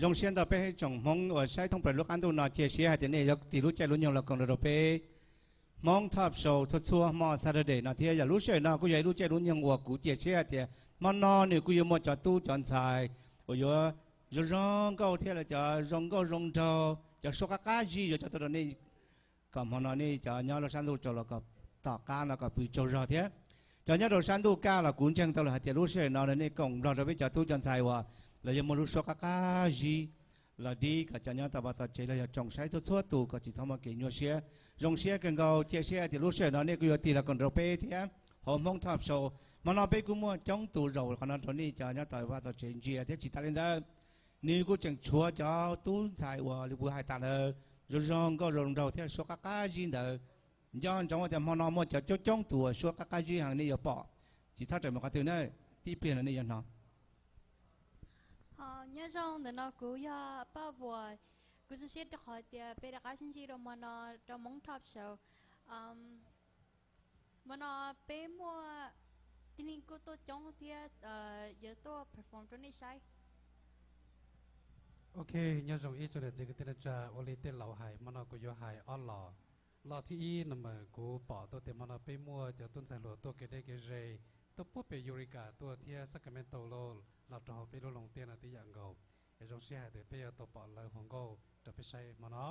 Zoo siab ntau peb tsoom Hmoob uas saib thoob plaws lub qab ntuj no, cia siab hais tias nej yuav tig lub caij lub nyoog los koom nrog rau peb Hmoob Top Show txhua txhua hmo Saturday no thiab. Yog lub sij hawm no kuj yog ib lub caij lub nyoog uas kuv cia siab hais tias hmo no nws kuj yuav muaj cov tub cov ntxhais uas yuav zoo zoo nkauj thiab lawv cov zoo nkauj zoo nraug, cov suab qab qab zib yuav coj tuaj rau nej kom hmo no nej cov nyob rau sab ntuj tsaus los kom tom qab no kom pw tsaug zog thiab. Cov nyob rau sab ntuj kaj los kuv ntseeg tau lawm hais tias lub sij hawm no nej koom nplog rau peb cov tub cov ntxhais uas lawv yuav muaj lub suab qab qab zib los dib kom cov nyob tau vaj tau tsev los yog tsoom saib txhua txhua tus kom tsis txhob muaj kev nyuaj siab. Zoo siab kawg nkaus, cia siab tias lub sij hawm no nej kuj yuav tig los koom rau peb thiab hauv Hmoob Top Show. Hmo no peb kuj muaj coob tus zaum qhov no rau nej cov nyob tau vaj tau tsev ntsia thiab. Tsis tas li ntawd, nws kuj tseem tshuav cov tub ntxhais uas li kuv hais tas lawm, zoo zoo nkauj zoo nraug thiab suab qab qab zib ntawd. Nco ntsoov tias hmo no muaj cov coob coob tus uas suab qab qab zib heev nej yuav pom. Tsis txhob rawm mus qhov twg na, tib pliag no nej yuav hnov. Nyob zoo, ntawm no kuv yog Paj Vuas. Kuv zoo siab rau qhov tias peb rov qab sib ntsib rau hmo no rau Hmoob Top Show. Hmo no peb muaj tib neeg kuj tuaj coob thiab yuav tuaj perform rau nej saib. Ok, nyob zoo ib tsoom niam txiv kwv tij neej tsa, ua li tej laus hais, hmo no kuv yuav hais ob los. Los thib ib no mas kuv pom tau tias hmo no peb muaj cov tub ntxhais hluas tuaj kev deb kev ze, tuaj puag pem Eureka tuaj thiab Sacramento los rau hauv peb lub loos tiaj no tib yam nkaus. Es zoo siab hais tias peb yuav tau pom lawv hluas nkauj rau peb saib hmo no.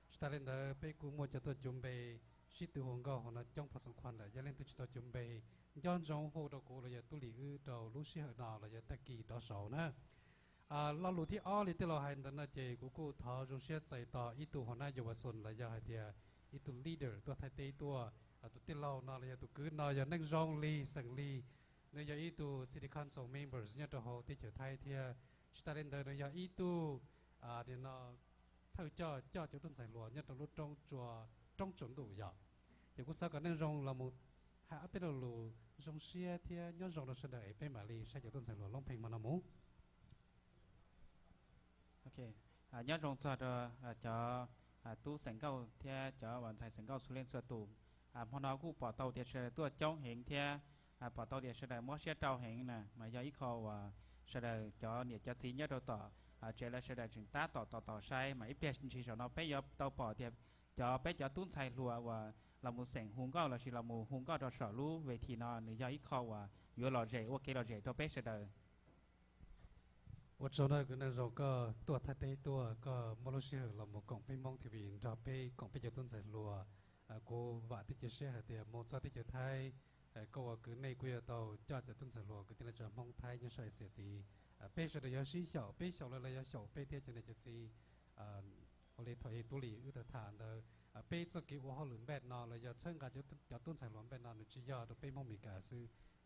Tsis tas li ntawd peb kuj muaj cov tuaj cuv npe sib tw hluas nkauj hauv no coob pov xoom khuam lawm. Yog leej twg tsis tau cuv npe, nco ntsoov hu rau kuv los yog tub lis wb rau lub sij hawm no los yog tag kis rov saud na. Lo lus thib ob li tej laus hais ntawd no ces kuv kuj thov zoo siab txais tos ib tug hua nab yuva xun los yog hais tias ib tug leader tuaj Thaib teb tuaj. Tus tij laug no los yog tus kwv no yog Neej Zoo Lis xeem Lis, nws yog ib tug City Council members nyob rau hauv teb chaws Thaib thiab. Tsis tas li ntawd nws yog ib tug thawj coj coj cov tub ntxhais hluas nyob rau lub roob tsua, roob tsua ntuj yom. Ces kuv xav kom Neej Zoo los mus hais ob peb lo lus zoo siab thiab nyob zoo rau sawv daws es peb mam li saib cov tub ntxhais hluas Loob Pheej hmo no mus. Nyob zoo txog rau cov tub xeem nkauj thiab cov uas ntxhais xeem nkauj txhua leej txhua tus. Hmo no kuj pom tau tias sawv daws tuaj coob heev thiab pom tau tias sawv daws mob siab rau heev na, mas yog ib qho uas sawv daws cov niam cov txiv nyob rau tom tsev lawv sawv daws tseem tab tom tos tos saib, mas ib pliag ntshis saum no peb yuav tau pom tias cov peb cov tub ntxhais hluas uas los mus xeem hu nkauj lossis los mus hu nkauj rau saum lub ves this no nws yog ib qho uas yuav lom zem ua kev lom zem rau peb sawv daws. Ua tsaug nawb kwv Neej Zoo, koj tuaj Thaib teb tuaj, koj muaj lub sij hawm los mus koom peb Hmoob T V, nrog peb koom peb cov tub ntxhais hluas. Kuv vam thiab cia siab hais tias mus txog teb chaws Thaib, koj ua kwv nej kuj yuav tau coj cov tub ntxhais hluas kwv tij neej tsa Hmoob Thaib nyob sab Asia tid. Peb sawv daws yuav sib xyaum, peb xyaum lawv, lawv yuav xyaum peb thiab cov niam cov txiv. Ua li thaum ub tub lis wb tau tham ntawd, peb txoj kev ua hauj lwm npaj no los yog txhawb nqa cov tub ntxhais hluas npaj no nws tsis yog rau peb Hmoob Amelikas xwb,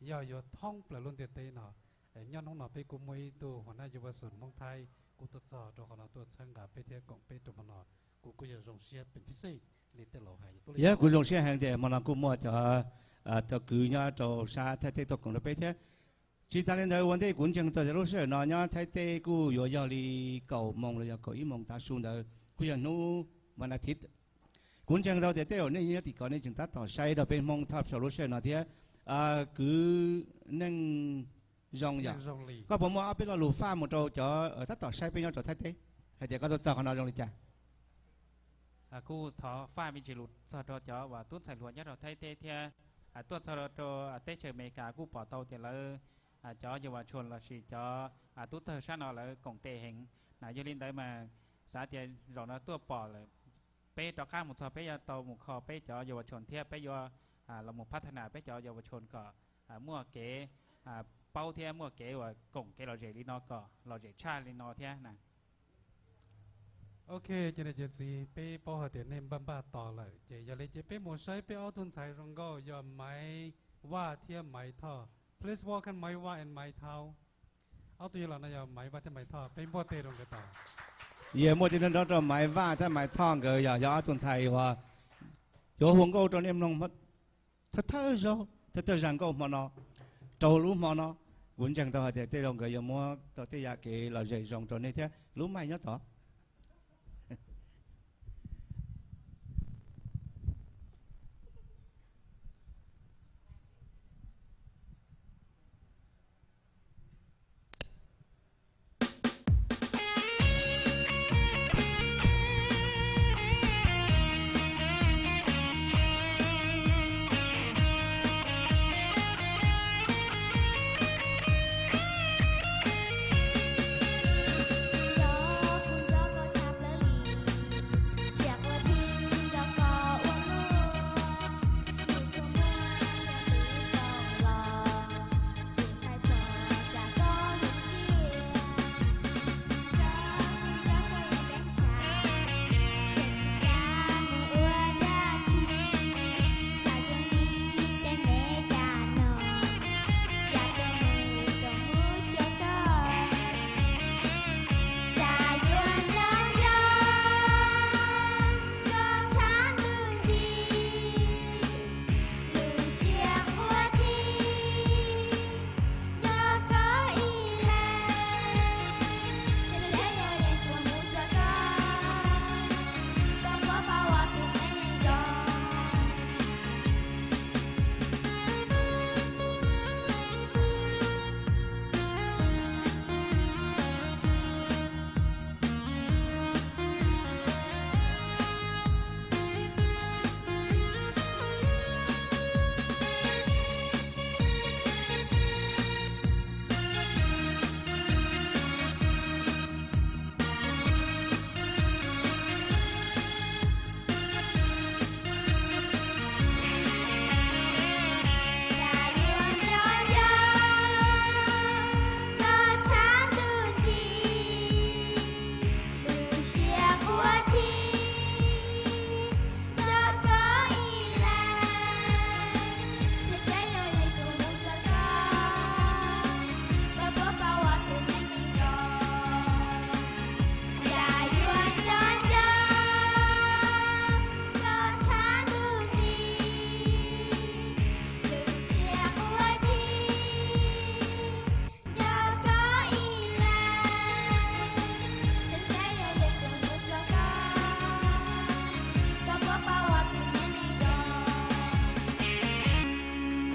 yog yuav thoob plaws lub ntiaj teb no. Nyob hnub no peb kuj muaj ib tug hua nab yuva xun Hmoob Thaib kuj tuaj txog rau qhov no tuaj txhawb nqa peb thiab koom peb rau hmo no, kuv kuj yog zoo siab pes pib xej li tej laus hais. Yog kuv zoo siab heev tias hmo no kuj muaj cov tau kwv nyob rau sab Thaib teb tuaj koom rau peb thiab. Tsis tas li ntawd ua ntej kuv ntseeg tau tias lub sij hawm no nyob Thaib teb kuj yuav yog li kaum moos los yog kaum ib moos tav su ntawd kuj yog hnub vas as thiv. Kuv ntseeg tau tias tej zaum nej nyob tim ko nej tseem tab tom saib rau peb Hmoob Top Show lub sij hawm no thiab. Kwv Neej Zoo yom, koj puas muaj ob peb lo lus faj mus rau cov tab tom saib peb nyob rau Thaib teb hais tias koj tuaj txog qhov no zoo li cas? Kuj thov faj me ntsis lus txog rau cov uas tub ntxhais hluas nyob rau Thaib teb thiab tuaj txog rau teb chaws Amelikas kuj pom tau tias lawv cov yuva tshoos lossis cov tub tawg sab no lawv koom tes heev na. Yog li ntawd mas xav tias zaum no tuaj pom lawm, peb rov qab mus txog peb yuav tau mus kho peb cov yuva tshoos thiab peb yuav los mus phab thab nas peb cov yuva tshoos kom muaj kev paub thiab muaj kev uas koom kev lom zem li no kom lom zem tshaj li no thiab na. Ok, cov niam cov txiv, peb paub hais tias nej npaj npaj tos lawm, ces yog li ces peb mus saib peb ob tug ntxhais zoo nkauj yog Maiv Vaj thiab Maiv Thoj. Please welcome Maiv Vaj and Maiv Thoj. Ob tug yog los no yog Maiv Vaj thiab Maiv Thoj, peb npuaj tes rau nkawd tau. Yog muaj cov nrov nrov rau Maiv Vaj thiab Maiv Thoj nkawd yog, yog ob tug ntxhais uas yuav hu nkauj rau nej mloog thawj thawj zaug, thawj thawj zag nkauj hmo no rau lub hmo no. Kuv ntseeg tau hais tias tej zaum nkawd yuav muab tau tej yam kev lom zem zoo rau nej thiab. Lub maij nyob tod.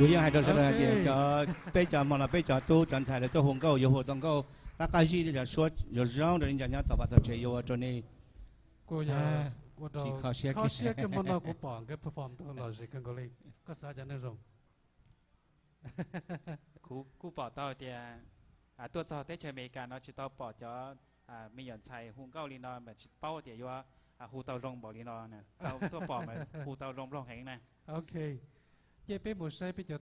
Yus yeej hais rau sawv daws hais tias cov, peb cov hmo no peb cov tub cov ntxhais lawv tuaj hu nkauj yuav hu tau nkauj qab qab zib, cov suab zoo zoo rau nej nco nyob tom vaj tom tsev yuav ua rau nej kho siab kho siab kawg. Hmo no kuv pom nkawd perform tau lom zem kawg nkaus li. Koj xav cov neeg zoo? Kuv kuj pom tau tias tuaj txog teb chaws Amelikas no tsis tau pom cov me nyuam ntxhais hu nkauj li no mas tsis paub tias yuav hu tau zoo npaum li no. Tau tuaj pom mas hu tau zoo npaum heev na. Ok, ces peb mus saib peb cov